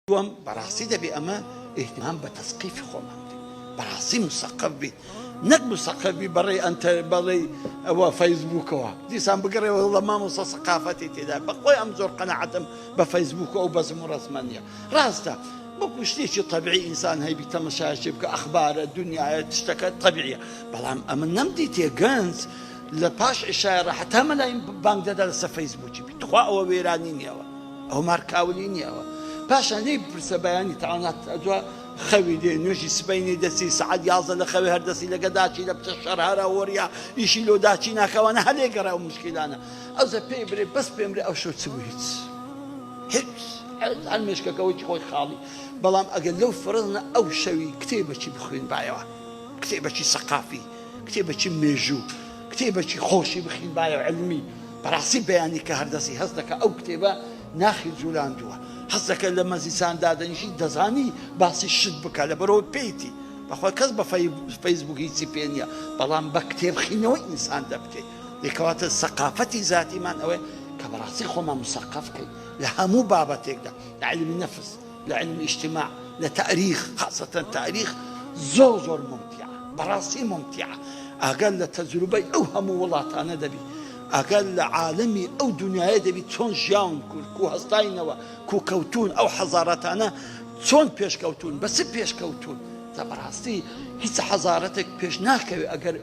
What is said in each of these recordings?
دووەم، بەڕاستی دەبێ ئەمە ئیهتیمام بە تەسقیفی خۆمان بدەین، بەڕاستی موسەقەف بین، نەک موسەقەف بی بەڕێی ئەنتەر بەڕێی ئەوە فەیسبووکەوە، دیسان بگەڕێوە وەڵا مامۆستا سەقافەتی تێدا، بەخۆی ئەم زۆر قەناعەتم بە فەیسبووک و ئەو بەزم و ڕەزمە نییە، ڕاستە وەکو شتێکی تەبیعی ئینسان هەیبی تەمەشایەکی بکە ئەخبارە دونیایە شتەکە تەبیعیە، بەڵام ئەمن نەمدیتێ گەنج لە پاش عیشایە ڕا هەتا مەلای بانگ دەدا لەسەر فەیسبووکی بی، تخوا ئەوە وێرانی نییە ئەوە. ئەو مارکاولی نیە ئەوە پاشان لێی بپرسە بەیانی تاوانات ئەدوا خەوی دێ نوێژی سبەینێ دەچی سەعات 11 لە خەوێ هەر دەستی لەگە داچی لە بچە شەر هەرا وەریا ئیشی لۆ داچی ناکەوانە هەلێ گەڕێ ئەو مشکیلانە ئەوجا پێی برێ بەس پێم برێ ئەو شەو چ بوو هیچ هیچ هەر مێشکەکەوەی خۆی خاڵی بەڵام ئەگەر لەو فرەزنە ئەو شەوی کتێبەکی بخوێنبایەوە کتێبەکی سەقافی کتێبەکی مێژوو کتێبەکی خۆشی بخینبایەوە علمی بەڕاستی بەیانی کە هەردەسی هەست دەکا ئەو کتێبە ناخی جولاندووە هەست دەکا لە مەزیسان دادەنیشی دەزانی باسی شت بکا لەبەرئەوە پێیتی بەخوا کەس بە فەیسبوک هیچی پێ نییە بەڵام بە کتێب خینەوەی ئینسان دەبکەی دەی کەواتە سەقافەتی زاتیمان ئەوەیە کە بەڕاستی خۆمان مسەقەف کەین لە هەموو بابەتێکدا لە علمی نەفس لە علمی اجتماع لە تاریخ خاصەتەن تاریخ زۆر زۆر ممتعە بەڕاستی ممتعە ئاگات لە تەجروبەی ئەو هەموو وڵاتانە دەبی ئاگات لە عالەمی ئەو دنیایە دەبی چۆن ژیاون کورد کو هەستاینەوە کو کەوتون ئەو حەزارەتانە چۆن پێشکەوتون بە چ پێشکەوتون جا بەڕاستی هیچ حەزارەتێک پێش ناکەوێ ئەگەر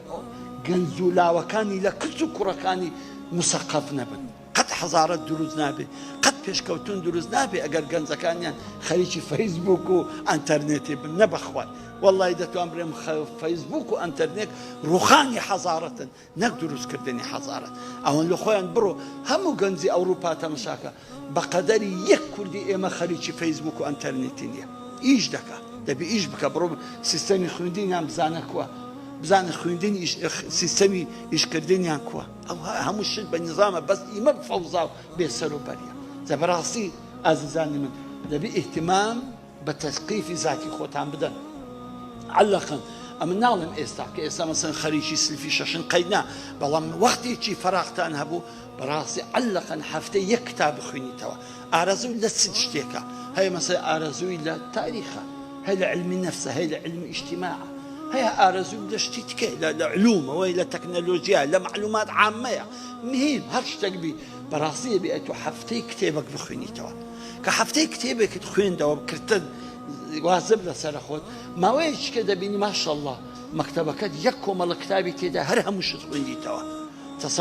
گەنج و لاوەکانی لە کچ و کوڕەکانی مسەقەف نەبن. قەت حەزارەت دروست نابێ قەت پێشکەوتن دروست نابێ ئەگەر گەنجەکانیان خەریکی فەیسبوک و ئەنتەرنێتی بن نە بەخوای وەڵی دەتوان برێم فەیسبوک و ئەنتەرنێت ڕوخانی حەزارەتن نەک دروستکردنی حەزارەت ئەوەن لە خۆیان بڕۆ هەموو گەنجی ئەوروپا تەمەشاکە بەقەدەری یەک کوردی ئێمە خەریکی فەیسبوک و ئەنتەرنێتی نییە ئیش دەکا دەبی ئیش بکە بڕۆ سیستەمی خوێندنیان بزانە کووە بزانە خوێندنی سیستەمی ئیشکردنیان کووە ئەو هەموو شت بە نیزامە بەس ئیمە فەوزا و بێ سەر و بەریە جا بەڕاستی ئازیزانی من دەبی ئیهتیمام بە تەسقیفی زاتی خۆتان بدەن عەلەقەن ئەمن ناڵێم ئێستا کە ئێستا مەسەن خەریکی سلفی شەشن قەید نا بەڵام وەختێکی فەراغتان هەبوو بەڕاستی عەلەقەن هەفتە یەک کتاب بخوێنیتەوە ئارەزوو لە چ شتێکە هەیە مەسەن ئارەزووی لە تاریخە هەیە لە علمی نەفسە هەیە لە علمی ئیجتیماعە هەیە ئارەزوو لە شتی تکە لە لە علومەوە لە تەکنەلۆجیا لە معلومات عامەیە مهم هەر شتێک بی بەڕاستی ئەبێ ئەتوو هەفتەی کتێبەک بخوێنیتەوە کە هەفتەی کتێبێکت خوێندەوە کردت وازب لەسەر خۆت ماوەیەکی کە دەبینی ماشەڵڵا مەکتەبەکەت یەک کۆمەڵە کتابی تێدا هەر هەموو شت خوێندیتەوە تەسەور.